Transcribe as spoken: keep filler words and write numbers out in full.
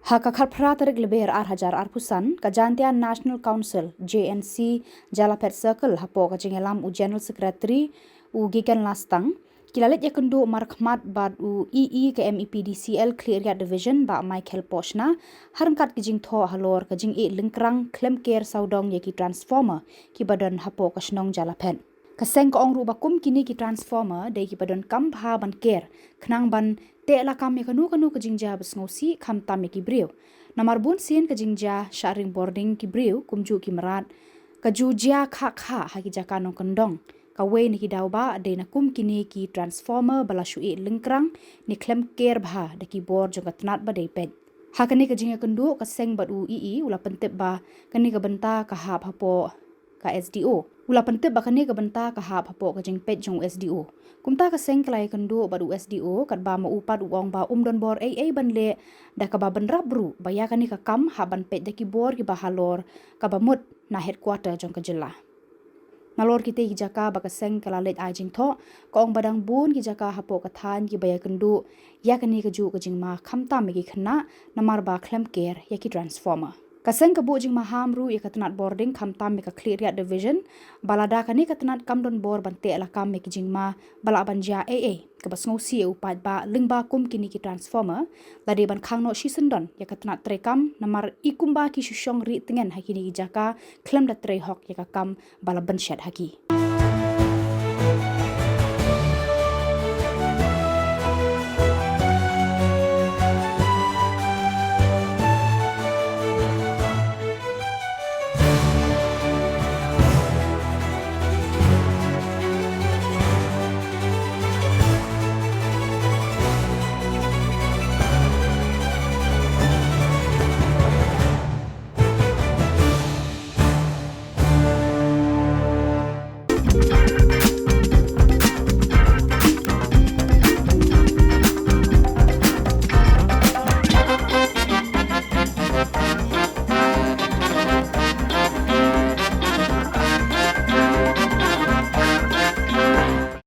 Ha ka khatphra tarik Lber ar hajar arphew san, ka Jaintia National Council, J N C, Jalaphet Circle, hapoh ka jingïalam u General Secretary, u Giken Lastang, ki la leit ïakynduh markhmat bad u E E ka M E P D C L Khliehriat Division, Bah Michael Poshna, ha ryngkat ki jingthoh halor ka jingeh lyngkrang khlem ker sawdong ïa ki transformer kiba don hapoh ka shnong Jalaphet. Ka seng ka ong ruh ba kum kine ki transformer dei kiba donkam bha ban ker, khnang ban teh lakam ïa kano kano ka jingjia ba sngewsih khamtam ïa ki briew. Namar bunsien ka jingjia shah ring bording ki briew kumjuh ki mrad, ka ju jia khah khah ha ki jaka nongkyndong. Kawei na ki daw bah dei na kum kine ki transformer ba la shu eh lyngkrang ne khlem ker bha da ki bor jong ka tnat ba dei peit. Ha kane ka jingïakynduh, ka seng bad u E E u la pyntip ba kane ka bynta ka hap hapoh ka S D O. U la pyntip ba kane ka bynta ka hap hapoh ka jingpeit jong u S D O. Kumta ka seng ka la ïakynduh bad u S D O, katba ma u pat u ong ba um don bor ei ei ban leh, da kaba bynrap ruh ba ïa kane ka kam hap ban peit da ki bor kiba halor kaba mut na headquarter jong ka jylla. Nalor kitei ki jaka ba ka seng ka la leit ai jingthoh, ka ong ba dang bun ki jaka hapoh ka thaiñ kiba ïakynduh ïa kane kajuh ka jingma khamtam ïa ki khynnah namar ba khlem ker ïa ki transformer. Ka seng ka buh jingmaham ruh ïa ka tnat bording khamtam ïa ka Khliehriat Division, ba lada kane ka tnat kam don bor ban teh lakam ïa ki jingma ba lah ban jia ei ei, kaba sngewsih ïa u paidbah lyngba kum kine ki transformer, la dei ban khang noh shisyndon ïa ka tnat treikam namar i kumba ki shu shong rieh tngen ha kine ki jaka khlem da trei hok ïa ka kam ba la bynshet ha ki.